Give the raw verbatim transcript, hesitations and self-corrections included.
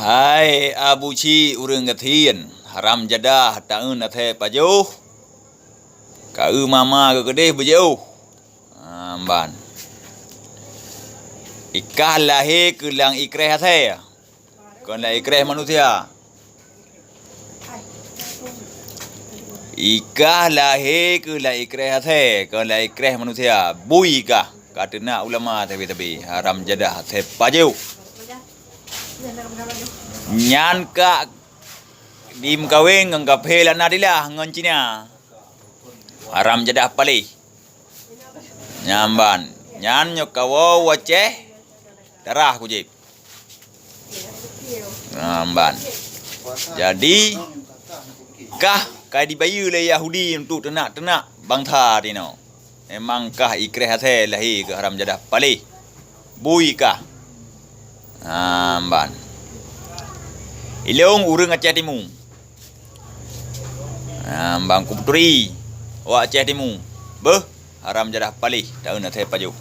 Hai Abu Cik ureuëng gasien, haram jadah taeun asèe pajoh. Ka eu mama keu keudeh beujiôh. Ha, ban. Ikah lahé keu lam ikreh asèe. Kon lam ikreh manusia. Ikah lahé keu lam ikreh asèe, kon lam ikreh manusia. Bui kah, ka teunak ulama sabe-sabe, haram jadah asèe pajoh. Nyan kah dimeukawen ngon kaphé laknatullah ngon Cina. Haram jadah paléh. Nyan ban. Nyan nyoe kawoe u Aceh, darah kujieb. Nyan ban. Jadi, kah ka dibayeue lé Yahudi untuk teunak-teunak bansa tinoe. Memang kah ikreh asèe lahé keu haram jadah paléh. Bui kah. Nyan ban. Ilôn ureuëng Aceh Timu. Nyan ban kupeuturi. Awak Aceh Timu. Beuh, haram jadah paléh, taeun asèe pajoh.